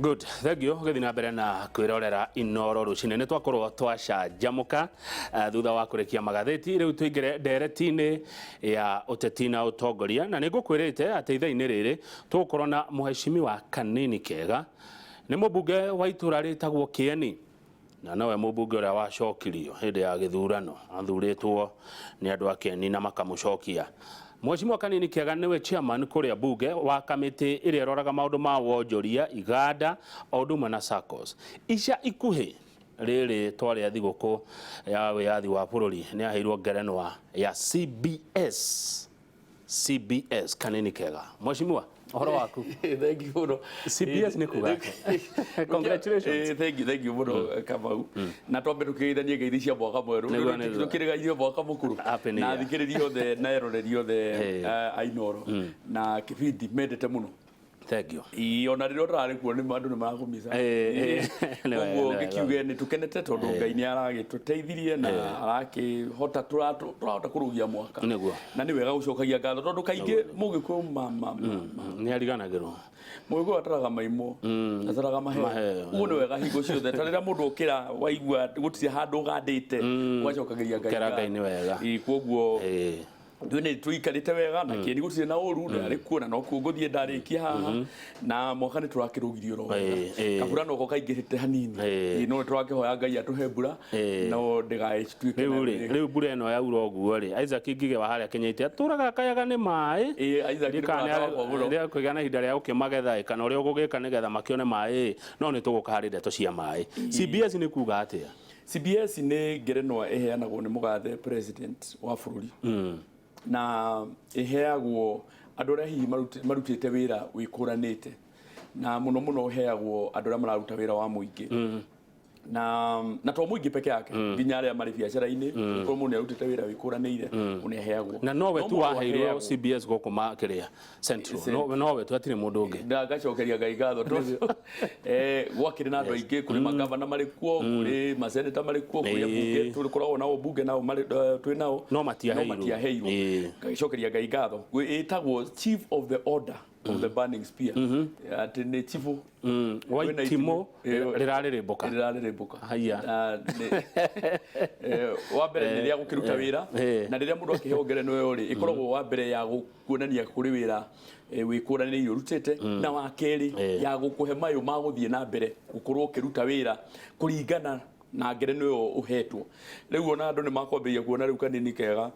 Good, thank you. Gũthiĩ na mbere na kwĩrorera Inoro rũcinĩ. Nĩ twakorwo twacanjamũka thutha wa kũrĩkia magathĩti. Rĩu tũingĩre ndereti-inĩ ya ũteti na ũtongoria, na nĩ ngũkwĩrĩte atĩ ithaa-inĩ rĩrĩ tũgũkorwo na mũhecimiwa Kanini Kega. Nĩ mũmbunge wa itũra rĩtagwo Kĩeni, na nowe mũmbunge ũrĩa wacokirio hĩndĩ ya gĩthurano. Athurĩtwo nĩ andũ a Kĩeni na makamũcokia. Mheshimiwa Kanini Kega nĩwe chairman kũrĩa bunge wa kamĩtĩ ĩrĩa ĩroraga maũndũ ma wonjoria, iganda, o ũndũ ũmwe na SACCOS. Ica ikuhĩ rĩrĩ twarĩa thigũkũ ya wĩyathi wa bũrũri, nĩ aheirwo ngerenwa ya CBS. CBS, Kanini Kega. Mheshimiwa, ũhoro waku? Thank you mũno. CBS nĩ kuga atĩa? Congratulations. Thank you, thank you mũno, Kamau. Na twambe tũkĩgeithanie ngeithi cia mwaka mwerũ. Nĩguo. Tũkĩrĩgaithio mwaka mũkũrũ. Happy New Na Year. thikĩrĩria othe na eroreri othe a Inooro na kĩbindi mendete mũno. Thank you. Ĩĩ, ona rĩrĩa ũtararĩ kuo nĩ andũ nĩ marakũmica. Nĩ wega, Koguo nĩ wega. ngĩkiuge nĩ tũkenete tondũ Ngai nĩ aragĩtũteithirie na arakĩhota tũrahota kũrũgia mwaka. Na nĩ wega gũcokagia ngatho tondũ kaingĩ mũgĩkũyũ ma Nĩ ariganagĩrwo. Mũgĩkũyũ ataraga maimũ, ataraga maheo. Maheo. Ũguo nĩ wega hingo ciothe ta rĩrĩa mũndũ okĩra waigua gũtirĩ handũ ũgandĩte, ũgacokagĩria Ngai Ũkera Ngai nĩ wega. Ĩĩ, koguo ithuĩ nĩ tũikarĩte wega na kĩeni gũtirĩ na ũru, ndarĩ kuo na nokuo ngũthiĩ ndarĩkia haha, na mwaka nĩ tũrakĩrũgirie oro wega. Kabura noko kaingĩrĩte hanini. Ĩĩ, no nĩ tũrakĩhoya Ngai atũhe mbura no ndĩgagĩtuĩke Rĩu rĩ, rĩu mbura ĩno yaura ũguo rĩ, Isaac Ngige wa harĩa Kenya atũraga akayaga nĩ maĩ. Ĩĩ, Isaac nĩ mũrata wakwa mũno. Rĩa na ihinda rĩa gũkĩmagetha ĩ, kana ũrĩa ũgũgĩka nĩgetha makĩone maĩ ĩ, no nĩ tũgũka harĩ ndeto cia maĩ. CBS nĩ kuga atĩa? CBS nĩ ngerenwa ĩheanagwo nĩ mũgathe president wa bũrũri, na ĩheagwo andũ arĩa hihi marutĩte wĩra wĩkũranĩte, na mũno mũno ĩheagwo andũ arĩa mararuta wĩra wa mũingĩ, na to mũingĩ peke yake, nginya arĩa marĩ biacara-inĩ. Korwo mũndũ nĩ arutĩte wĩra wĩkũranĩire, nĩ aheagwo. Na nowe No tu mũndũ waheirwo aheagwo. CBS gũkũ kĩrĩa Central. Nowe tu, hatirĩ mũndũ ũngĩ. Na ngacokeria Ngai ngatho tondũ gwakĩrĩ na andũ aingĩ, kũrĩ magavana marĩ kuo, kũrĩ maseneta marĩ kuo, kũrĩ ambunge tũkoragwo nao bunge nao marĩ twĩ nao. No matiaheirwo. No matiaheirwo. Ngagĩcokeria Ngai ngatho. Ĩtagwo Chief of the Order of the Burning Spear, atĩ nĩ chief Wa Kwĩna itimũ itimũ. Rĩrarĩrĩmbũka. Rĩrarĩrĩmbũka. Haiya. Na wa mbere nĩ rĩa gũkĩruta wĩra, na rĩrĩa mũndũ akĩheo ngerenwa ĩyo rĩ, ĩkoragwo wa mbere ya kuonania kũrĩ wĩra wĩkũranĩire ũrutĩte, na wa kerĩ ya gũkũhe mayũ ma gũthiĩ na mbere gũkorwo ũkĩruta wĩra kũringana na ngerenwa ĩyo ũhetwo. Rĩu ona andũ nĩ makwambĩrĩria kuona rĩu Kanini Kega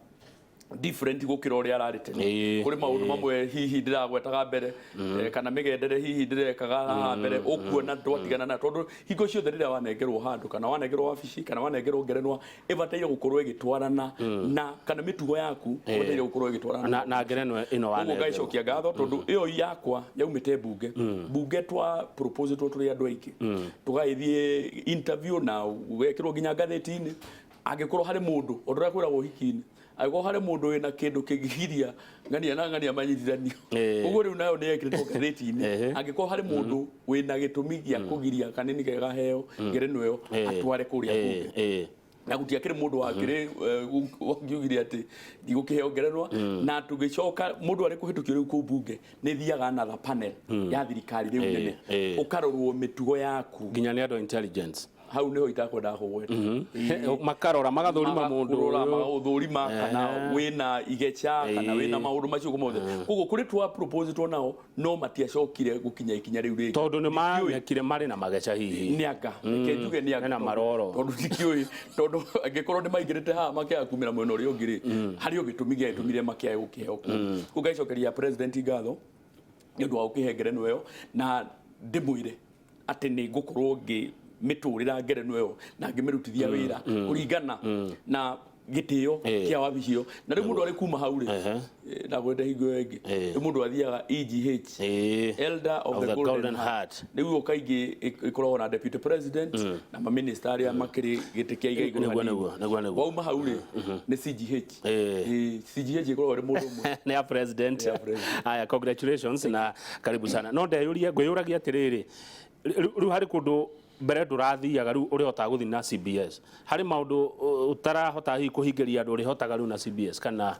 different gũkĩra ũrĩa ararĩ tene. Kũrĩ maũndũ mamwe hihi ndĩragwetaga mbere, kana mĩgendere hihi ndĩrekaga haha mbere, ũkuona twatigana na tondũ hingo ciothe rĩrĩa wanengerwo handũ kana wanengerwo wabici kana wanengerwo ngerenwa, ĩbataire gũkorwo ĩgĩtwarana na kana mĩtugo yaku ĩbataire gũkorwo ĩgĩtwarana na ngerenwa ĩno Koguo wanengerwo. ngaicokia ngatho tondũ ĩyo yakwa yaumĩte mbunge. Mbunge twa propose two tũrĩ andũ aingĩ, tũgagĩthiĩ interview na gwekĩrwo nginya ngathĩti-inĩ. Angĩkorwo harĩ mũndũ, o ũrĩa kwĩragwo ũhiki-inĩ, angĩkorwo harĩ mũndũ wĩna kĩndũ kĩngĩgiria ng'ania na ng'ania manyitithanio, ũguo rĩu nayo nĩ yekĩrĩtwo ngathĩti-inĩ. Angĩkorwo harĩ mũndũ wĩna gĩtũmi gĩa kũgiria Kanini Kega heo ngerenwa ĩyo, atware kũrĩa bunge. Na gũtiakĩrĩ mũndũ wakĩrĩ wangiugire atĩ ndigũkĩheo ngerenwa. Na tũgĩcoka mũndũ arĩ kũhĩtũkio rĩu kũu bunge, nĩ thiaga another panel ya thirikari rĩu nene, ũkarorwo mĩtugo yaku. Nginya nĩ andũ a intelligence. Hau niho itakwendaga kũgweta. Makarora, magathũrima mũndũ Magakũrora, ũyũ. Magagũthũrima kana wĩna igeca kana wĩna maũndũ macio mothe. Koguo kũrĩ twa propose two nao, no matiacokire gũkinya ikinya rĩu rĩngĩ. Tondũ nĩ Ndikĩũĩ. mamenyekire marĩ na mageca hihi. Nĩ anga reke njuge nĩ anga Mena tondũ- maroro. Tondũ ndikĩũĩ, tondũ angĩkorwo nĩ maingĩrĩte haha makĩaga kumĩra mwena ũrĩa ũngĩ rĩ, harĩ o gĩtũmi gĩagĩtũmire makĩage gũkĩheo kuo. Koguo ngaicokeria president ngatho nĩ ũndũ wa gũkĩhe ngerenwa ĩyo, na ndĩmwĩre atĩ nĩ ngũkorwo ngĩmĩtũrĩra ngerenwa ĩyo na ngĩmĩrutithia wĩra kũringana na gĩtĩo kĩa wabici ĩyo. Na rĩu mũndũ arĩ kuma hau rĩ, ndagwete hingo ĩyo ĩngĩ, rĩu mũndũ athiaga EGH, Elder of the Golden Heart. Rĩu ĩyo kaingĩ ĩkoragwo na deputy president na maminista arĩa makĩrĩ gĩtĩ kĩa iga igũrũ hanini. Nĩguo. Wauma hau rĩ, nĩ CGH. CGH ĩkoragwo ĩrĩ mũndũ ũmwe. Nĩ ya president. Nĩ ya president. Haya, congratulations na karibu sana. No ndeyũria, ngwĩyũragia atĩrĩrĩ, rĩu harĩ kũndũ Mbere ndũrathiaga, rĩu ũrĩhotaga gũthiĩ na CBS. Harĩ maũndũ ũtarahota hihi kũhingĩria andũ ũrĩhotaga rĩu na CBS kana?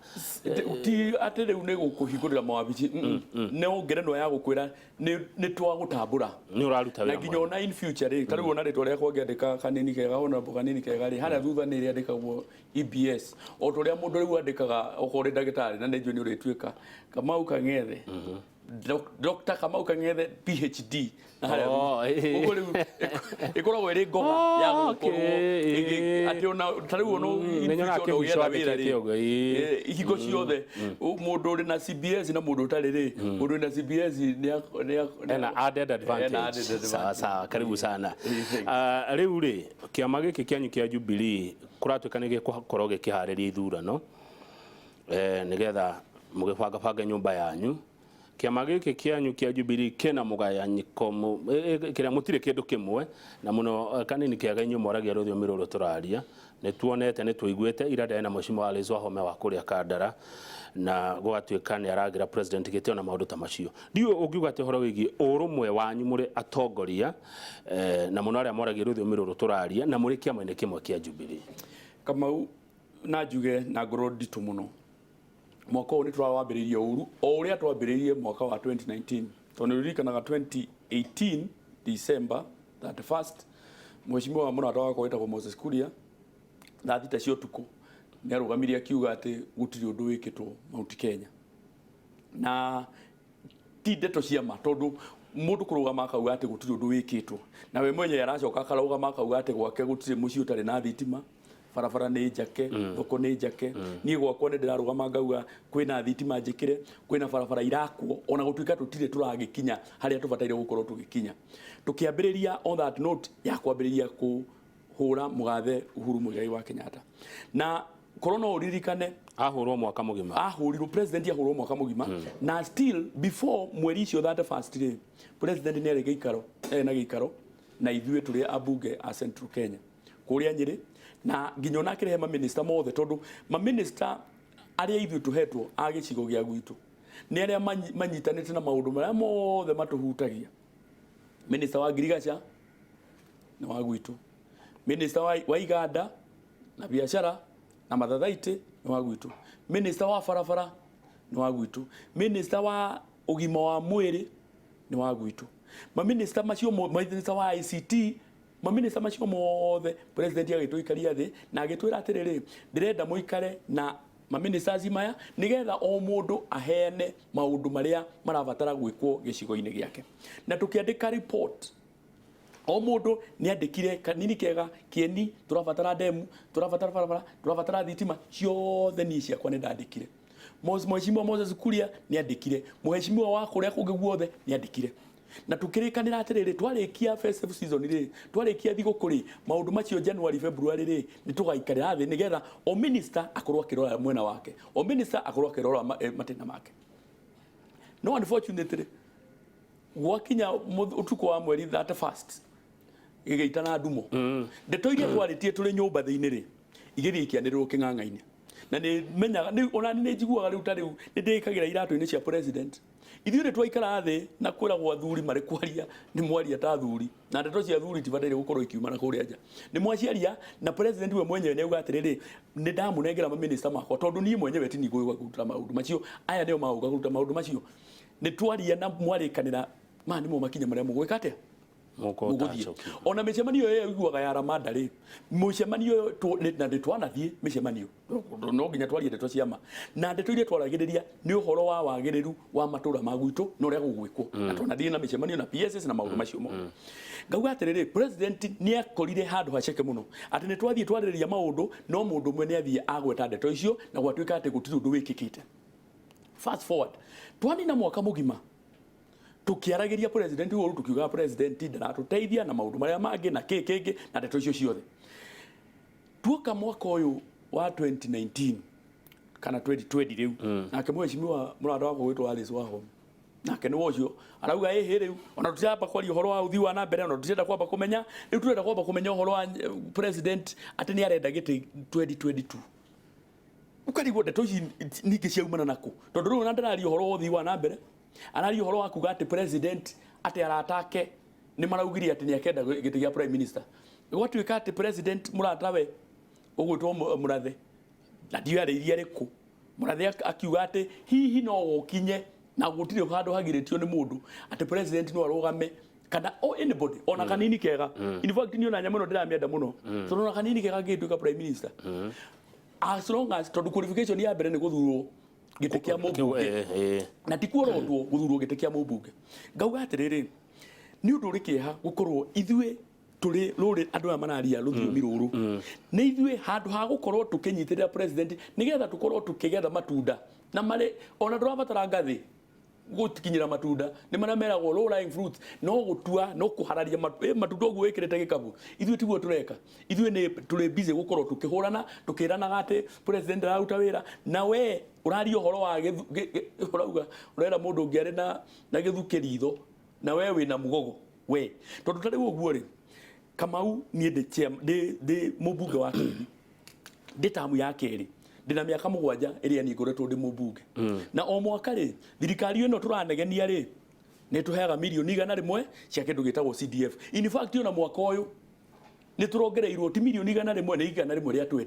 Ti atĩ rĩu nĩ gũkũhingũrĩra mawabici, no ngerenwa ya gũkwĩra nĩ twagũtambũra. Nĩ ũraruta na wĩra nginya mwega. Ona in future rĩ, ta rĩu ona rĩtwa rĩakwa ngĩandĩka Kanini Kega, Honorable Kanini Kega rĩ, harĩa thutha nĩ rĩandĩkagwo EBS, o ta ũrĩa mũndũ rĩu andĩkaga okorwo ũrĩ ndagĩtarĩ, na nĩ njũĩ nĩ ũrĩtuĩka Kamau Kang'ethe, Dr. Kamau Kang'ethe PhD na harĩa Oh, thutha. Ũguo rĩu ĩkoragwo ĩrĩ ngoga ya gũkorwo atĩ ona ta rĩu ona in Nĩ nyonaga future ona kĩgucio ũgĩetha wĩra andĩkĩte rĩ, ũguo, ĩĩ. Hingo ciothe mũndũ ũrĩ na CBS na mũndũ ũtarĩ rĩ, mũndũ wĩna CBS Ena added advantage. Ena added advantage. Sawa sawa, karibu sana. Thanks. Ah, rĩu rĩ, kĩama gĩkĩ kĩanyu kĩa Jubilee kũratuĩka nĩ gĩgũkorwo gĩkĩharĩria ithurano, nĩgetha mũgĩbangabanga nyũmba yanyu. Kĩama gĩkĩ kĩanyu kĩa Jubilee kĩna mũgayanyĩko kĩrĩa mũtirĩ kĩndũ kĩmwe na mũno. Kanini Kega, inyuĩ mwaragia rũthiomi rũrũ tũraria, nĩ tuonete, nĩ tũiguĩte ira ndare na Mheshimiwa Alice Wahome wa kũrĩa Kandara, na gũgatuĩka nĩ aragĩra president gĩtĩo na maũndũ ta macio. Ndiũĩ ũngiuga atĩ ũhoro wĩgiĩ ũrũmwe wanyu mũrĩ atongoria, na mũno arĩa mwaragia rũthiomi rũrũ tũraria na mũrĩ kĩama-inĩ kĩmwe kĩa Jubilee. Kamau, na njuge na ngoro nditũ mũno, mwaka ũyũ nĩ tũrawambĩrĩirie ũru o ũrĩa twambĩrĩirie mwaka wa 2019, tondũ nĩ ũririkanaga 2018 December 31st, mheshimiwa mũrata wakwa wĩtagwo Moses Kuria, thaa 3 cia ũtukũ nĩ arũgamirie akiuga atĩ gũtirĩ ũndũ wĩkĩtwo Mount Kenya, na ti ndeto cia ma, tondũ mũndũ kũrũgama akauga atĩ gũtirĩ ũndũ wĩkĩtwo, na we mwenyewe aracoka akarũgama akauga atĩ gwake gũtirĩ mũciĩ ũtarĩ na thitima, barabara nĩ njake, thoko nĩ njake. Niĩ gwakwa nĩ ndĩrarũgama ngauga kwĩna thitima njĩkĩre, kwĩna barabara irakwo, ona gũtuĩka tũtirĩ tũragĩkinya harĩa tũbataire gũkorwo tũgĩkinya. Tũkĩambĩrĩria on that note ya kwambĩrĩria kũhũra mũgathe Uhuru Muigai wa Kenyatta, na korwo no ũririkane, Ahũrwo mwaka mũgima. Ahũrirwo, president ahũrwo mwaka mũgima, na still before mweri icio 31st rĩ, president nĩ arĩ gĩikaro, ena gĩikaro na ithuĩ tũrĩ ambunge a Central Kenya kũrĩa Nyĩrĩ, na nginya ona akĩrehe maminista mothe, tondũ maminista arĩa ithuĩ tũhetwo a gĩcigo gĩa gwitũ nĩ arĩa manyitanĩte na maũndũ marĩa mothe matũhutagia. Minista wa ngirigaca nĩ wa gwitũ, minista wa iganda na biacara na mathathaitĩ nĩ wa gwitũ, minista wa barabara nĩ wa gwitũ, minista wa ũgima wa mwĩrĩ nĩ wa gwitũ, maminista macio minista wa ICT, maminista macio mothe president agĩtũikaria thĩ na agĩtwĩra atĩrĩrĩ, ndĩrenda mũikare na maministers maya nĩgetha o mũndũ aheane maũndũ marĩa marabatara gwĩkwo gĩcigo-inĩ gĩake. Na tũkĩandĩka report, o mũndũ nĩ andĩkire Kanini Kega kĩeni, tũrabatara ndemu, tũrabatara barabara, tũrabatara thitima, ciothe. Niĩ ciakwa nĩ ndandĩkire. Mheshimiwa Moses Kuria nĩ andĩkire, mheshimiwa wa kũrĩa kũngĩ guothe nĩ andĩkire, na tũkĩrĩkanĩra atĩrĩrĩ, twarĩkia festive season rĩ, twarĩkia thigũkũ rĩ, maũndũ macio January, February rĩ, nĩ tũgaikarĩra thĩ nĩgetha o minister akorwo akĩrora mwena wake, o minister akorwo akĩrora matĩna make. No unfortunately, gwakinya ũtukũ wa mweri 31st, gĩgĩitana ndumo, ndeto iria twarĩtie tũrĩ nyũmba thĩinĩ rĩ, igĩthiĩ ikĩanĩrĩrwo kĩng'ang'a-inĩ. Na nĩ menyaga ona nĩ njiguaga rĩu, ta rĩu nĩ ndĩkagĩra iratũ-inĩ cia president. Ithuĩ nĩ twaikara thĩ na kwĩragwo athuri marĩ kwaria, nĩ mwaria ta athuri, na ndeto cia athuri tibataire gũkorwo ikiuma na kũrĩa nja. Nĩ mwaciaria, na president we mwenyewe nĩ auga atĩrĩrĩ, nĩ ndamũnengera maminista makwa, tondũ niĩ mwenyewe ti nigũgũka kũruta maũndũ macio, aya nĩo magũka kũruta maũndũ macio. Nĩ twaria na mwarĩkanĩra, maya nĩmo makinya marĩa mũgwĩka atĩa, mũgũthiĩ. Ona mĩcemanio ĩyo iguaga ya Ramada rĩ, mũcemanio ũyũ na nĩ twanathiĩ mĩcemanio, no nginya twarie ndeto cia ma, na ndeto iria twaragĩrĩria nĩ ũhoro wa wagĩrĩru wa matũra ma gwitũ na ũrĩa gũgwĩkwo. Na twanathiĩ na mĩcemanio na PSS na maũndũ macio mothe. Ngauga atĩrĩrĩ, president nĩ akorire handũ haceke mũno atĩ nĩ twathiĩ twarĩrĩria maũndũ, no mũndũ ũmwe nĩ athiĩ agweta ndeto icio, na gwatuĩka atĩ gũtirĩ ũndũ wĩkĩkĩte. Fast forward, twanina mwaka mũgima tukiaragĩria president ũru, tukiugaga president ndaratũteithia na maũndũ marĩa mangĩ na kĩ kĩngĩ na ndeto icio ciothe. Tuoka mwaka ũyũ wa 2019 kana 2020 rĩu, nake mheshimiwa mũrata wakwa gwĩtwo Alice Wahome nake nĩ ũcio arauga ĩhĩ, rĩu ona tũtiramba kwaria ũhoro wa ũthii wa na mbere, ona tũtirenda kwamba kũmenya, rĩu tũrenda kwamba kũmenya ũhoro wa president atĩ nĩ arenda gĩtĩ 2022. Ũkarigwo ndeto ici ningĩ ciaumana nakũ, tondũ rĩu ona ndararia ũhoro wa ũthii wa na mbere, araria ũhoro wa kuga atĩ president atĩ aratake. Nĩ maraugire atĩ nĩ akenda gĩtĩ gĩa prime minister. Gwatuĩka atĩ president mũratawe ũgwĩtwo Mũrathe, na ndiũĩ arĩirie arĩkũ, Mũrathe akiuga atĩ hihi no gũkinye na gũtirĩ handũ hagirĩtio nĩ mũndũ atĩ president no arũgame kana o anybody ona kanini kega. In fact, niĩ ona nyamũ ĩno ndĩramĩenda mũno tondũ ona kanini kega angĩtuĩka prime minister, as long as, tondũ qualification ya mbere nĩ gũthurwo gĩtĩ kĩa mũmbunge na ti kuorotwo gũthurwo gĩtĩ kĩa mũmbunge. Ngauga atĩrĩrĩ, nĩ ũndũ ũrĩ kĩeha gũkorwo ithuĩ tũrĩ rũrĩ andũ aya mararia rũthiomi rũrũ, nĩ ithuĩ handũ ha gũkorwo tũkĩnyitĩrĩra president nĩgetha tũkorwo tũkĩgetha matunda na marĩ ona ndũrabatara ngathĩ gũkinyĩra matunda, nĩ marĩa meragwo low lying fruits, no gũtua no kũhararia matunda ũguo wĩkĩrĩte gĩkabu. Ithuĩ tiguo tũreka. Ithuĩ nĩ tũrĩ busy gũkorwo tũkĩhũrana, tũkĩranaga atĩ president araruta wĩra, na we ũraria ũhoro wa ũrauga ũrera mũndũ ũngĩ arĩ na gĩthukĩ ritho na we wĩna mugogo we. Tondũ ta rĩu ũguo rĩ, Kamau, niĩ ndĩ ndĩ mũmbunge wa kerĩ, ndĩ tamu ya kerĩ, ndĩna mĩaka 7 ĩrĩa niĩ ngoretwo ndĩ mũmbunge, na o mwaka rĩ, thirikari ĩno tũranegenia rĩ, nĩ tũheaga mirioni 100 cia kĩndũ gĩtagwo CDF. In fact, ona mwaka ũyũ nĩ tũrongereirwo, ti mirioni 100, nĩ 120.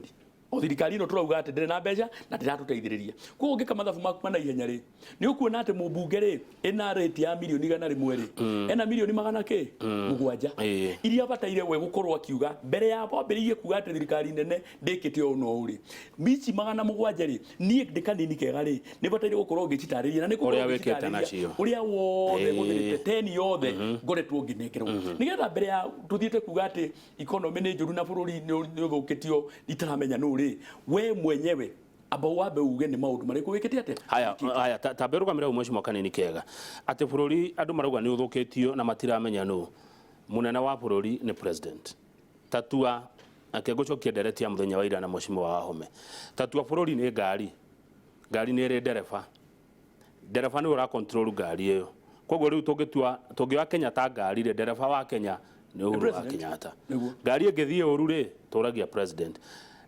O thirikari ĩno tũrauga atĩ ndĩrĩ na mbeca na ndĩratũteithĩrĩria. Koguo ũngĩka mathabu maku na ihenya rĩ, nĩ ũkuona atĩ mũmbunge rĩ, ĩna rate ya mirioni 100 rĩ, ena mirioni magana kĩ 7 iria bataire we gũkorwo akiuga mbere ya wambĩrĩirie kuga atĩ thirikari nene ndĩkĩte ũũ na ũũ rĩ, mici 700 rĩ, niĩ ndĩ kanini kega rĩ, nĩ bataire gũkorwo ngĩcitarĩria na nĩ ngũkorwo. Ũrĩa wĩkĩte ngĩcitarĩria nacio. Ũrĩa wothe hũthĩrĩte teni yothe ngoretwo ngĩnengerwo nĩgetha mbere ya tũthiĩte kuga atĩ economy nĩ njũru na bũrũri nĩ ũthũkĩtio itaramenya nũ rĩ, we mwenyewe amba wambe uge nĩ maũndũ marĩkũ wĩkĩte atĩa. Haya haya, ta mbe rũgamĩre mheshimiwa kanini kega, atĩ bũrũri andũ marauga nĩ ũthũkĩtio na matiramenya nũ mũnene wa bũrũri nĩ president. Tatua ake ngũcokia ndereti ya mũthenya wa ira na mheshimiwa Wahome. Tatua bũrũri nĩ ngari, ngari nĩ ĩrĩ ndereba, ndereba nĩwe ũra control ngari ĩyo. Koguo rĩu tũngĩtua tũngĩoya Kenya ta ngari rĩ, ndereba wa Kenya nĩ Uhuru wa President. Kenyatta. Nĩguo. Ngari ĩngĩthiĩ ũru rĩ, tũragia president.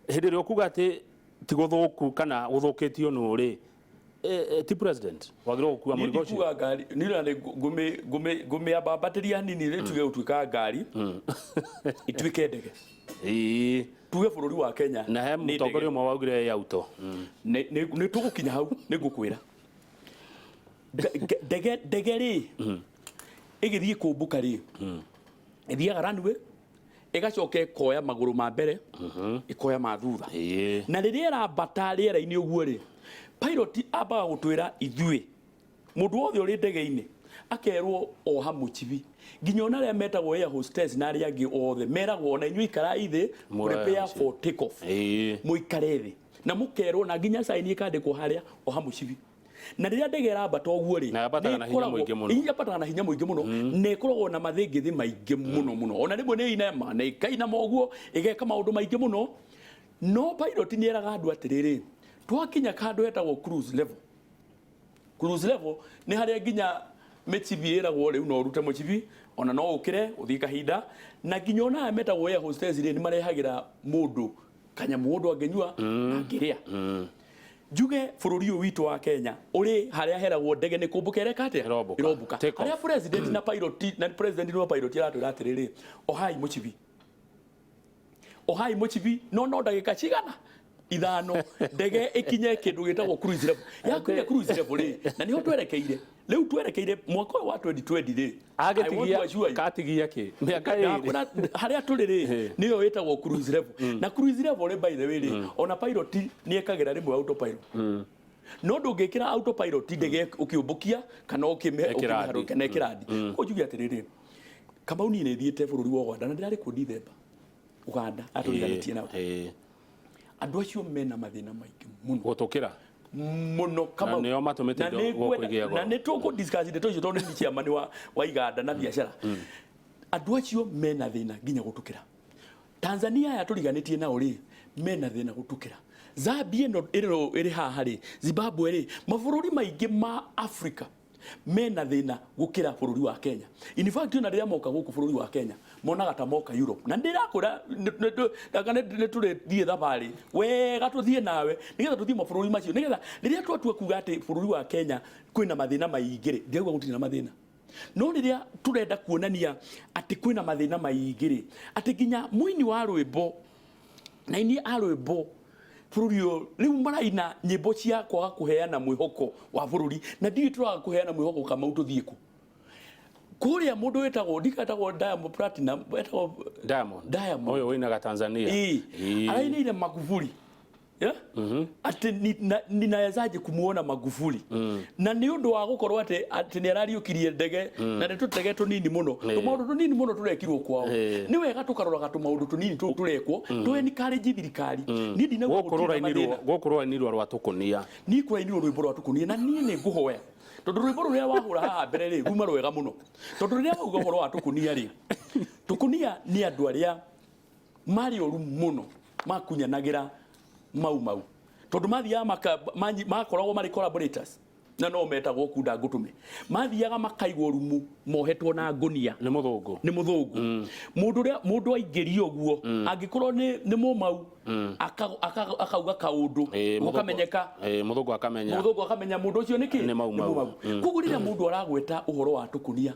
Hĩndĩ ĩrĩa ũkuga atĩ ti gũthũku kana gũthũkĩtio nũ rĩ, ti president wagĩrĩirwo gũkua niĩ mũrigo ũcio. Ndikuga ngari niĩ na nĩ ngũmĩambambatĩria hanini rĩ, tuge gũtuĩka ngari ituĩke ndege, tuge bũrũri wa Kenya Na he nĩ ndege. mũtongoria ũmwe waugire ya auto. Nĩ tũgũkinya hau, nĩ ngũkwĩra. Ndege rĩ, ĩgĩthiĩ kũmbũka rĩ, ĩthiaga runway, ĩgacoka ĩkoya magũrũ ma mbere, ĩkoya ma thutha, na rĩrĩa ĩrambata rĩera-inĩ ũguo rĩ, pilot ambaga gũtwĩra ithuĩ mũndũ wothe ũrĩ ndege-inĩ akerwo oha mũcibi, nginya ona arĩa metagwo air hostess na arĩa angĩ othe meragwo ona inyuĩ ikarai thĩ, Muoe prepare mũcibi. for take off, mũikare thĩ na mũkerwo na nginya sign ĩkandĩkwo harĩa oha mũcibi. Na rĩrĩa ndege ĩrambata ũguo rĩ, Na yambataga na hinya mũingĩ mũno. Yambataga na hinya mũingĩ mũno na ĩkoragwo na mathĩngĩthĩ maingĩ mũno mũno, ona rĩmwe nĩ inama na ĩkainama ũguo, ĩgeka maũndũ maingĩ mũno. No pilot nĩ eraga andũ atĩrĩrĩ, twakinya kandũ hetagwo cruise level. Cruise level nĩ harĩa nginya mĩcibi ĩragwo rĩu no ũrute mũcibi, ona no ũkĩre ũthiĩ kahinda, na nginya ona aya metagwo air hostess rĩ, nĩ marehagĩra mũndũ kanyamũ mũndũ angĩnyua na angĩrĩa. Njuge bũrũri ũyũ witũ wa Kenya ũrĩ harĩa heragwo ndege nĩ kũmbũka ĩreka atĩa? Ĩrombũka. Ĩrombũka. Take off. Harĩa president na pilot na president na pilot aratwĩra atĩrĩrĩ, ohai mũcibi, ohai mũcibi, no ndagĩka cigana 5 ndege ĩkinye kĩndũ gĩtagwo cruise level. Yakinya cruise level rĩ, na nĩho twerekeire rĩu, twerekeire mwaka ũyũ wa 2020 rĩ, I want to assure Agĩtigia you, katigia kĩ mĩaka 2. Ndakwĩra harĩa tũrĩ rĩ, nĩyo ĩtagwo cruise level. Na cruise level rĩ, by the way rĩ, ona pilot nĩ ekagĩra rĩmwe autopilot, no ndũngĩkĩra autopilot ndege ũkĩũmbũkia kana Ĩkĩrandi. ũkĩmĩharũkia na ĩkĩrandi. Koguo njuge atĩrĩrĩ, Kamau, niĩ nĩ thiĩte bũrũri wa Uganda na ndĩrarĩ kuo Dithemba. Uganda atũriganĩtie nao, andũ acio mena mathĩna maingĩ mũno. Gũtũkĩra. Mũno, Kamau. Na nĩo matũmĩte Na indo nĩ gũkũ igĩe goro. Na nĩ tũkũ discuss ndeto icio tondũ nĩ chairman wa iganda na biacara. Andũ acio mena thĩna nginya gũtũkĩra Tanzania aya tũriganĩtie nao rĩ, mena thĩna gũtũkĩra Zambia ĩno ĩrĩ haha rĩ, Zimbabwe rĩ, mabũrũri maingĩ ma Africa mena thĩna gũkĩra bũrũri wa Kenya. In fact, ona rĩrĩa moka gũkũ bũrũri wa Kenya monaga ta moka Europe. Na ndĩrakwĩra nĩ tũrĩthiĩ thabarĩ wega, tũthiĩ nawe nĩgetha tũthiĩ mabũrũri macio, nĩgetha rĩrĩa twatua kuga atĩ bũrũri wa Kenya kwĩna mathĩna maingĩ rĩ, ndirauga gũtirĩ na mathĩna. No rĩrĩa tũrenda kuonania atĩ kwĩna mathĩna maingĩ rĩ, atĩ nginya mũini wa rwĩmbo na aini a rwĩmbo bũrũri ũyũ rĩu maraina nyĩmbo cia kwaga kũheana mwĩhoko wa bũrũri, na ndiũĩ tũraga kũheana mwĩhoko Kamau tũthiĩ kũ. Kũrĩa mũndũ wĩtagwo ndiketagwo Diamond Platinum, etagwo Diamond. Diamond. Ũyũ ũinaga Tanzania. Ĩĩ. Ĩĩ. Arainĩire Magufuli. Yeah? Atĩ ninawezaje kumuona Magufuli, na nĩ ũndũ wa gũkorwo atĩ nĩ arariũkirie ndege, na nĩ tũtege tũnini mũno, tũmaũndũ tũnini mũno tũrekirwo kwao. Nĩ wega tũkaroraga tũmaũndũ tũnini tũu tũrekwo tũ encourage thirikari. Niĩ ndinauga Gũkũ gũtirĩ na rũrainirwo, mathĩna. gũkũ rũrainirwo rwa tũkũnia. Niĩ kũrainirwo rwĩmbo rwa tũkũnia, na niĩ nĩ ngũhoya tondũ rwĩmbo rũrĩa wahũra haha mbere rĩ ruma rwega mũno, tondũ rĩrĩa wauga ũhoro wa tũkũnia rĩ, tũkũnia nĩ andũ arĩa marĩ oru mũno, makunyanagĩra mau mau, tondũ mathiaga makoragwo marĩ collaborators na no metagwo kunda ngũtũme, mathiaga makaigwo rumu mohetwo na ngũnia. Nĩ mũthũngũ. Nĩ mũthũngũ. Mũndũ ũrĩa mũndũ aingĩrio ũguo, angĩkorwo nĩ mũmau, akauga kaũndũ gũkamenyeka. Mũthũngũ akamenya. Mũthũngũ akamenya mũndũ ũcio nĩ kĩ. Nĩ mau mau. Koguo rĩrĩa mũndũ aragweta ũhoro wa tũkũnia,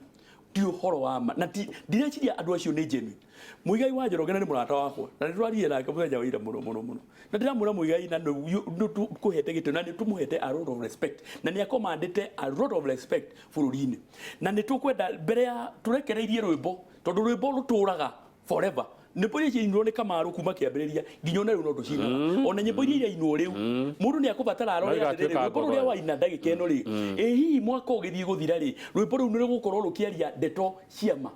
ti ũhoro wa ma, na ti ndireciria andũ acio nĩ genuine. Muigai wa Njoroge na nĩ mũrata wakwa, na nĩ tũraririe nake mũthenya wa ira mũno mũno mũno, na ndĩramwĩra Muigai na nĩ tũkũhete gĩtĩo na nĩ tũmũhete a lot of respect, na nĩ akomandĩte a lot of respect bũrũri-inĩ, na nĩ tũkwenda mbere ya tũrekereirie rwĩmbo, tondũ rwĩmbo rũtũraga forever. Nyĩmbo iria ciainirwo nĩ Kamaru kuma kĩambĩrĩria nginya ona rĩu no tũcinaga, ona nyĩmbo iria irainwo rĩu mũndũ nĩ akũbatara arore No atĩrĩrĩ, igatuĩka rwĩmbo rũrĩa ngoro. waina ndagĩka ĩno rĩ, ĩ hihi mwaka ũgĩthiĩ gũthira rĩ, rwĩmbo rũu nĩ rũgũkorwo rũkĩaria ndeto ciama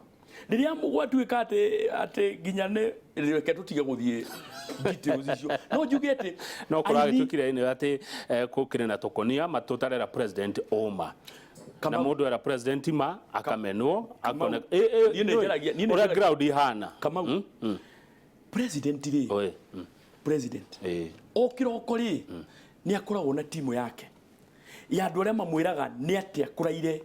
rĩrĩa gwatuĩka atĩ nginya nĩ reke tũtige gũthiĩ details icio, no njuge atĩ No kũragĩtuĩkire nĩ atĩ gũkĩrĩ na tũkũnia matũtarera president ũma, na mũndũ era president ma akamenwo akone Niĩ nĩ ũrĩa ground ihana. Kamau, president rĩ, Oi. President o kĩroko rĩ nĩ akoragwo na timu yake ya andũ arĩa mamwĩraga nĩ atĩa kũraire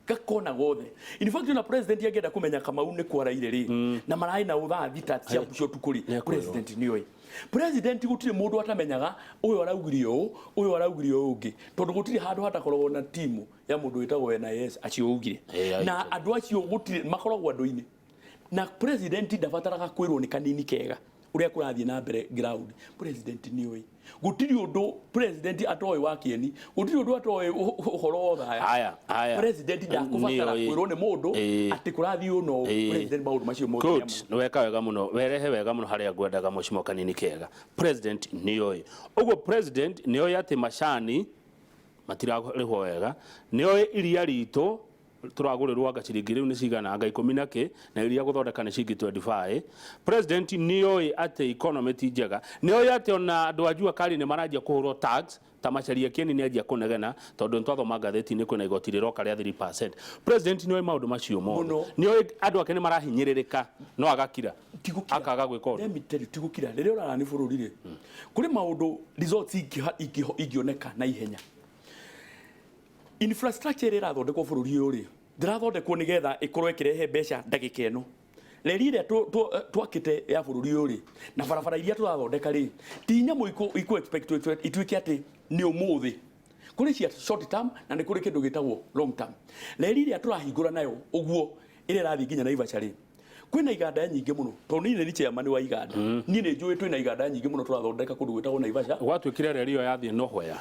gakona gothe. In fact, ona president angĩenda kũmenya Kamau nĩ kwaraire rĩ, na mararĩ na thaa 3 cia cia ũtukũ rĩ, Nĩekwĩrwo. President nĩoĩ. President gũtirĩ mũndũ atamenyaga ũyũ araugire ũũ, ũyũ araugire ũũ ũngĩ, tondũ gũtirĩ handũ hatakoragwo na timu ya mũndũ wĩtagwo NIS acio augire. Na andũ acio gũtirĩ makoragwo andũ-inĩ, na president ndabataraga kwĩrwo nĩ kanini kega ũrĩa kũrathiĩ na mbere ground. President nĩoĩ gũtirĩ ũndũ president atoĩ wa kĩeni, gũtirĩ ũndũ atoĩ ũhoro wa ũthaya. Haya, haya. President ndakũbatara Nĩoĩ. kwĩrwo nĩ mũndũ atĩ kũrathiĩ ũũ na ũũ. President maũndũ macio mothe Good. nĩamũĩ. Nĩ weka wega mũno, werehe wega mũno harĩa ngwendaga, mũcimo kanini kega. President nĩoĩ ũguo, president nĩoĩ atĩ macani matirarĩhwo wega, nĩoĩ iria ritũ tũragũrĩrwo anga ciringi rĩu nĩ cigana, anga 10 na kĩ, na iria gũthondeka nĩ ciringi 25. President nĩoĩ atĩ economy ti njega, nĩoĩ atĩ ona andũ a jua kali nĩ maranjia kũhũrwo tax, ta Macharia Kĩeni nĩ anjia kũnegena tondũ nĩ twathoma ngathĩti-inĩ kwĩna igoti rĩroka rĩa 3%. President nĩoĩ maũndũ macio mothe, Mũno. nĩoĩ andũ ake nĩ marahinyĩrĩrĩka, no agakira, Tigũkira. akaga gwĩka ũndũ. Let me tell you, tigũkira. Rĩrĩa ũrara nĩ bũrũri rĩ, kũrĩ maũndũ results ingĩoneka na ihenya. Infrastructure ĩrĩa ĩrathondekwo bũrũri ũyũ rĩ, ndĩrathondekwo nĩgetha ĩkorwo ĩkĩrehe mbeca ndagĩka ĩno. Reri ĩrĩa twakĩte ya bũrũri ũyũ rĩ, na barabara iria tũrathondeka rĩ, ti nyamũ ikũ expect ituĩke atĩ nĩ ũmũthĩ. Kũrĩ cia short term na nĩ kũrĩ kĩndũ gĩtagwo long term. Reri ĩrĩa tũrahingũra nayo ũguo ĩrĩa ĩrathiĩ nginya Naivasha rĩ, kwĩna iganda nyingĩ mũno, tondũ niĩ nĩ chairman wa iganda, niĩ nĩ njũĩ twĩna iganda nyingĩ mũno tũrathondeka kũndũ gwĩtagwo Naivasha. Gwatuĩkire reri ĩyo yathiĩ nowhere.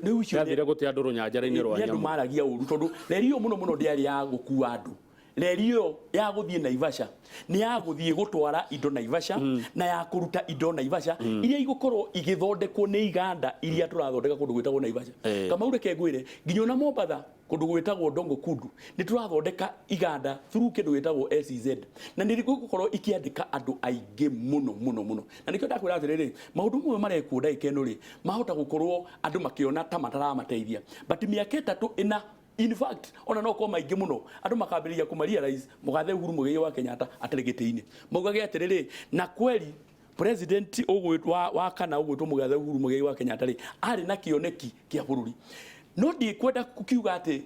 Rĩu icio Yathire gũte andũ rũnyanjara-inĩ rwa nĩ andũ nyamũ. Maragia ũru, tondũ reri ĩyo mũno mũno ndĩarĩ ya gũkua andũ. Reri ĩyo ya gũthiĩ Naivasha nĩ ya gũthiĩ gũtwara indo Naivasha na ya kũruta indo Naivasha iria igũkorwo igĩthondekwo nĩ iganda iria tũrathondeka kũndũ gwĩtagwo Naivasha. Kamau, reke ngwĩre, nginya ona Mombatha kũndũ gwĩtagwo Dongo Kundu nĩ tũrathondeka iganda through kĩndũ gĩtagwo SEZ, na nĩ gũkorwo ikĩandĩka andũ aingĩ mũno mũno mũno. Na nĩkĩo ndakwĩra atĩrĩrĩ, maũndũ mamwe marekwo ndagĩka ĩno rĩ, mahota gũkorwo andũ makĩona ta mataramateithia, but mĩaka 3 ĩna, in fact ona no korwo maingĩ mũno, andũ makambĩrĩria kũma realize mũgathe Uhuru Muigai wa Kenyatta atarĩ gĩtĩ-inĩ, maugage atĩrĩrĩ, na kweli president ũgwĩtwo wa kana ũgwĩtwo mũgathe Uhuru Muigai wa Kenyatta rĩ, arĩ na kĩoneki kĩa bũrũri. No ndikwenda kukiuga atĩ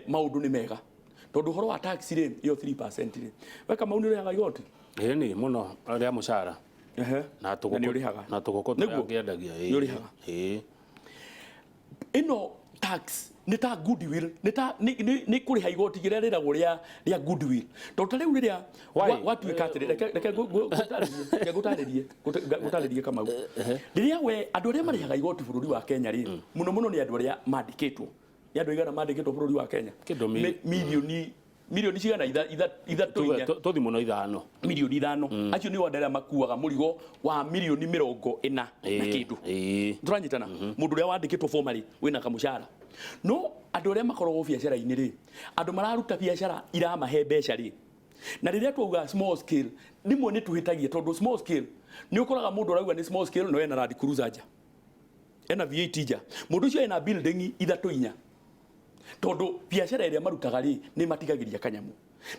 maũndũ nĩ mega, tondũ ũhoro wa tax rĩ, ĩyo 3% rĩ, we Kamau nĩ ũrĩhaga igoti? Ĩni mũno, rĩa mũcara. Na Na nĩ ũrĩhaga? Na tũgũkũ Nĩguo? tũrĩa ngĩendagia. Nĩ ũrĩhaga? Ĩĩ. Ĩno Tax nĩ ta goodwill, nĩ ta nĩ kũrĩha igoti rĩrĩa rĩragwo rĩa goodwill, tondũ ta rĩu rĩrĩa Why? Gwatuĩka atĩrĩ, reke ngũtarĩrie, reke ngũtarĩrie Kamau. Rĩrĩa we andũ arĩa marĩhaga igoti bũrũri wa Kenya rĩ, mũno mũno nĩ andũ arĩa mandĩkĩtwo. Nĩ andũ aigana mandĩkĩtwo bũrũri wa Kenya? Kĩndũ Milioni cigana? Ithatũ, Tuge inya. Tũthi mũno 5. Milioni 5. Acio nĩo andũ arĩa makuaga mũrigo wa milioni 40 na kĩndũ. Tũranyitana? Mũndũ ũrĩa wandĩkĩtwo formally wĩna kamũcara, no andũ arĩa makoragwo biacara-inĩ rĩ, andũ mararuta biacara iramahe mbeca rĩ, na rĩrĩa twauga small scale, rĩmwe nĩ tũhĩtagia, tondũ small scale nĩ ũkoraga mũndũ arauga nĩ small scale, no ena Land Cruiser nja, ena V8 nja, mũndũ ũcio ena building ithatũ, inya, tondũ biacara ĩrĩa marutaga rĩ, nĩ matigagĩria kanyamũ.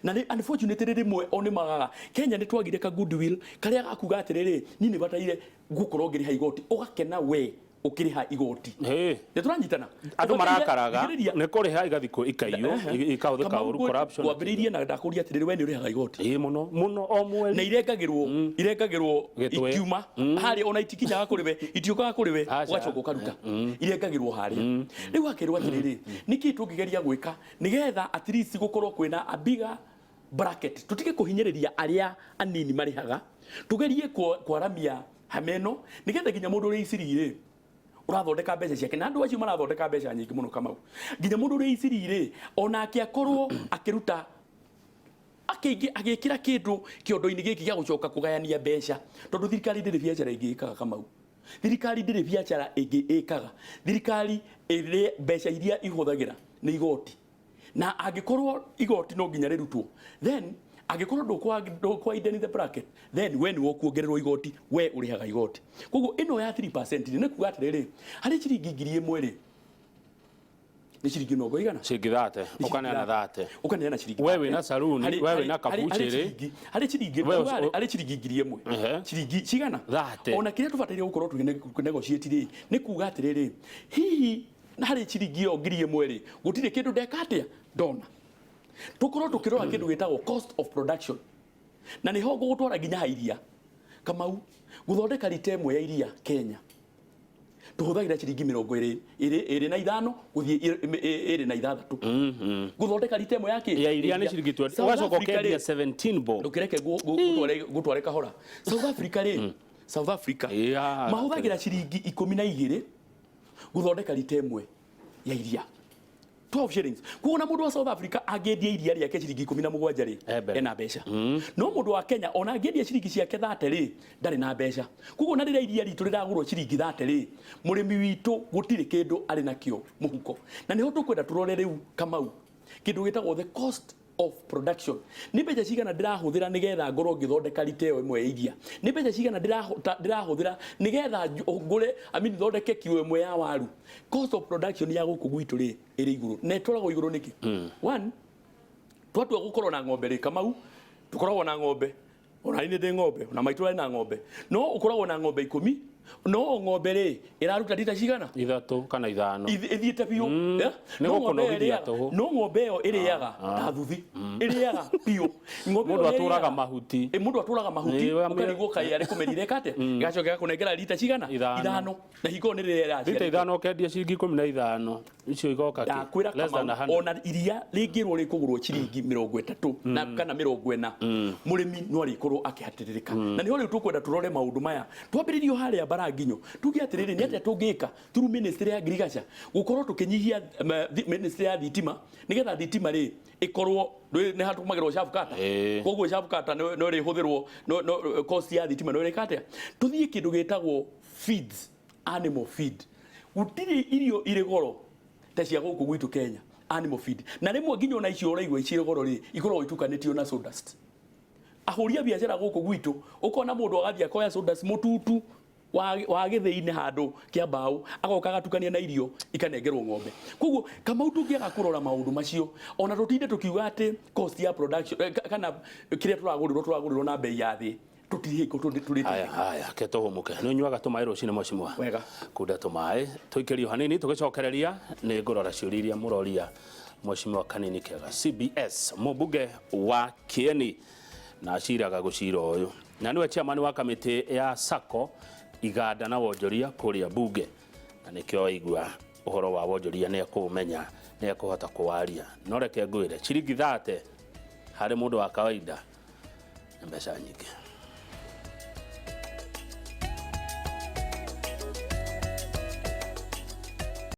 Na nĩ unfortunately rĩmwe o nĩ magaga Kenya nĩ twagire ka goodwill karĩa gakuga atĩrĩrĩ, niĩ nĩ bataire gũkorwo ngĩrĩha igoti, ũgakena we ũkĩrĩha igoti. Nĩ tũranyitana? Andũ Ũbataire- marakaraga Thikĩrĩria. nĩ kũrĩha igathikwo ikaiywo, ikahũthĩka Kamau, ũru, corruption. Ngwambĩrĩirie na ndakũria atĩrĩrĩ, we nĩ ũrĩhaga igoti? Ĩĩ, mũno mũno, o Na mweri. irengagĩrwo Gĩtwe. ikiuma harĩa, ona itikinyaga kũrĩ we, itiũkaga kũrĩ we. Aca. Ũgacoka ũkaruta, irengagĩrwo harĩa. Rĩu akerwo atĩrĩrĩ, nĩkĩ tũngĩgeria gwĩka nĩgetha at least gũkorwo kwĩna a bigger bracket, tũtige kũhinyĩrĩria arĩa anini marĩhaga, tũgerie kwaramia hama ĩno nĩgetha nginya mũndũ ũrĩ iciri rĩ, ũrathondeka mbeca ciake, na andũ acio marathondeka mbeca nyingĩ mũno, Kamau, nginya mũndũ ũrĩ iciri rĩ, onake akorwo akĩruta akĩingĩ agĩkĩra kĩndũ kĩondo-inĩ gĩkĩ gĩa gũcoka kũgayania mbeca, tondũ thirikari ndĩrĩ biacara ĩngĩ ĩkaga. Kamau, thirikari ndĩrĩ biacara ĩngĩ ĩkaga. Thirikari ĩrĩ mbeca iria ihũthagĩra nĩ igoti, na angĩkorwo igoti no nginya rĩrutwo, then angĩkorwo ndũkwa the bracket, then we nĩwe ũkuongererwo igoti, we ũrĩhaga igoti. Koguo ĩno ya 3% nĩ kuga atĩrĩrĩ, harĩ ciringi 1000 rĩ, nĩ ciringi mĩrongo igana? Ciringi 30, ũkaneana 30. Ũkaneana ciringi We 30. Wĩna saruni, we wĩna kabuchĩrĩ. Harĩ ciringi harĩ ciringi 1000, ciringi cigana? 30. Ona kĩrĩa tũbataire gũkorwo tũkĩnegotiate rĩ, nĩ kuga atĩrĩrĩ, hihi harĩ ciringi ĩyo 1000 rĩ, gũtirĩ kĩndũ ndeka atĩa ndona. Tũkorwo tũkĩrora kĩndũ gĩtagwo cost of production, na nĩho ngũgũtwara nginya ha iria. Kamau, gũthondeka rita ĩmwe ya iria Kenya tũhũthagĩra ciringi 25 gũthiĩ 26 gũthondeka rita ĩmwe ya kĩ? Ya iria nĩ ciringi 20. South Ũgacoka Africa ũkendia rĩ, 17 bob. Ndũkĩreke ngũtware kahora. South Africa rĩ, South Africa mahũthagĩra ciringi 12 gũthondeka rita ĩmwe ya iria, 12 shillings. Koguo na mũndũ wa South Africa angĩendia iria rĩake ciringi 17 rĩ, E mbere. ena mbeca. No mũndũ wa Kenya ona angĩendia ciringi ciake 30 rĩ, ndarĩ na mbeca. Koguo na rĩrĩa iria ritũ rĩragũrwo ciringi 30 rĩ, mũrĩmi witũ gũtirĩ kĩndũ arĩ nakĩo mũhuko. Na nĩho tũkwenda tũrore rĩu, Kamau, kĩndũ gĩtagwo the cost of production. Nĩ mbeca cigana ndĩrahũthĩra nĩgetha ngorwo ngĩthondeka rita ĩyo ĩmwe ya iria? Nĩ mbeca cigana ndĩrahũthĩra nĩgetha ngũre, I mean, thondeke kilo ĩmwe ya waru? Cost of production ya gũkũ gwitũ rĩ, ĩrĩ igũrũ. Na ĩtwaragwo igũrũ nĩkĩ? One, twatua gũkorwo na ng'ombe rĩ, Kamau, tũkoragwo na ng'ombe, ona niĩ ndĩ ng'ombe, ona maitũ arĩ na ng'ombe, no ũkoragwo na ng'ombe 10, no o ng'ombe rĩ, ĩraruta rita cigana? 3 kana 5. Ĩthiĩte biũ. Yeah? Nĩ No ng'ombe ĩyo gũkũnogithia ĩrĩaga- tũhũ. No ng'ombe ĩyo ĩrĩaga ta thuthi, ĩrĩaga biũ ng'ombe Mũndũ ĩyo atũraga ĩrĩaga- mahuti. Ĩ, mũndũ atũraga mahuti. Ũkarigwo kaĩ arĩ kũmerire ĩka atĩa, ĩgacoka ĩgakũnengera rita cigana? 5. 5, na hingo nĩ rĩrĩa Rita ĩraciarĩte. 5 ũkendia ciringi 15, icio igoka kĩ? Ndakwĩra, Less than Kamau, 100. ona iria rĩngĩrwo rĩkũgũrwo ciringi 30 na kana 40, mũrĩmi no arĩkorwo akĩhatĩrĩrĩka. Na nĩho rĩu tũkwenda tũrore maũndũ maya, twambĩrĩrio harĩa Mbaranginyo, tuge atĩrĩrĩ, nĩ atĩa tũngĩka through ministry ya agriculture gũkorwo tũkĩnyihia ministry ya thitima, nĩgetha thitima rĩ ĩkorwo nĩ hatũmagĩrwo chafu kata. Koguo chafu kata no ĩrĩhũthĩrwo, no cost ya thitima no ĩrĩka atĩa. Tũthiĩ kĩndũ gĩtagwo feeds, animal feed. Gũtirĩ irio irĩ goro ta cia gũkũ gwitũ Kenya, animal feed. Na rĩmwe nginya ona icio ũraigua cirĩ goro rĩ, ikoragwo itukanĩtio na sawdust. Ahũri a biacara gũkũ gwitũ, ũkona mũndũ agathiĩ akoya sawdust mũtutu wa gĩthĩi-inĩ handũ kĩa mbaũ, agoka agatukania na irio, ikanengerwo ng'ombe. Koguo, Kamau, tũngĩaga kũrora maũndũ macio, ona tũtinde tũkiuga atĩ cost ya production kana kĩrĩa tũragũrĩrwo na bei ya thĩ, tũtirĩ hingo tũrĩ. Haya haya, ke tũhũmũke. Nĩ ũnyuaga tũmaĩ rũcinĩ, mheshimiwa? Wega. Kunda tũmaĩ tũikĩrio hanini, tũgĩcokereria nĩ ngũrora ciũria iria mũroria mheshimiwa Kanini Kega CBS, mũmbunge wa Kieni na aciraga gũcira ũyũ, na nĩwe chairman wa kamĩtĩ ya SACCO, iganda na wonjoria kũrĩa bunge, na nĩkĩo waigua. Ũhoro wa wonjoria nĩ ekũũmenya, nĩ ekũhota kũwaria. No reke ngwĩre, ciringi 30 harĩ mũndũ wa kawaida nĩ mbeca nyingĩ.